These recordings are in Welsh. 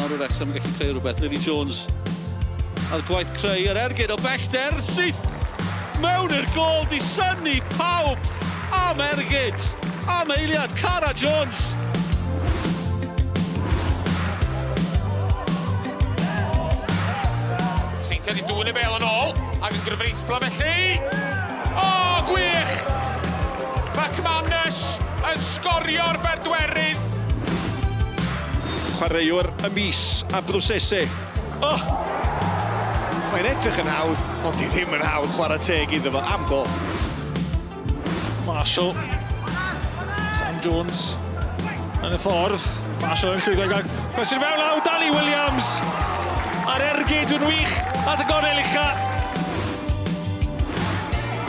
Nawr y Wrexham yn gallu creu rhywbeth. Lily Jones a'r gwaith creu yr ergyd o bellter syth mewn i'r gôl di synnu pawb am ergyd am eiliad Cara Jones. Seintiau wedi dwyn y bel yn ôl ac yn gyfreithlon felly. O, gwych! McManus yn sgorio'r bedwerydd. Chwaraewr y mis a Brucese. Oh! Mae'n edrych yn hawdd, ond di ddim yn hawdd chwarae teg iddo fo am gol. Marshall. Sam Jones yn y ffordd. Marshall yn llwyddo i gael cwestiwn fewn law Danny Williams. A'r ergyd yn wych at y gornel ucha.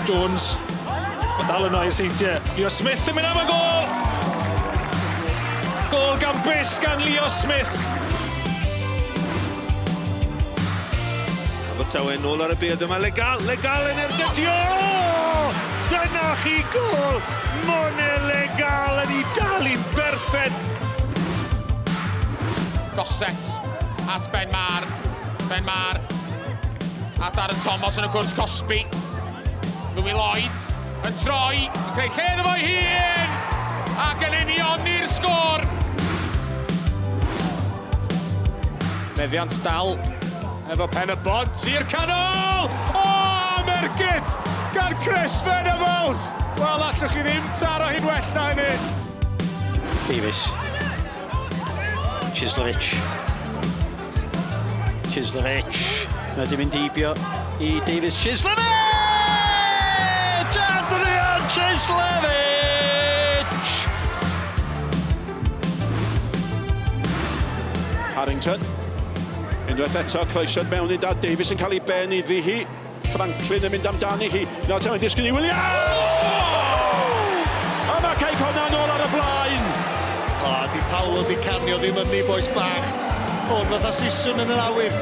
Jones. Mae dal yno i'r Seintiau. Leo Smith yn mynd am y gol! Gol gampus gan Leo Smith. Abertawe nôl ar y byd yma. Legal, Legal yn ergydio! Dyna chi gol! Mone Legal yn ei dal i'n berffeth. Gosset at Ben Mar. Ben Mar a Darren Thomas yn y cwrs cosbi. Louis Lloyd yn troi, yn creu lle iddo fo'i hun ac yn unioni'r sgôr. Meddiant dal efo pen y bont i'r canol! O, am ergyd gan Chris Venables! Wel, allwch chi ddim taro hi'n well na hynny. Davies. Chislovich. Chislovich. Mae wedi mynd heibio i Davies. Chislovich! Adrian Chislovich! Harrington. Unwaith eto, croesiad mewn i Dad Davies yn cael ei ben iddi hi. Franklin yn mynd amdani hi. Nawr te mae'n disgyn i Williams! A mae Cei Connah nôl ar y blaen! O, di Powell di canio ddim yn ni, boys bach. Hwn fatha siswrn yn yr awyr.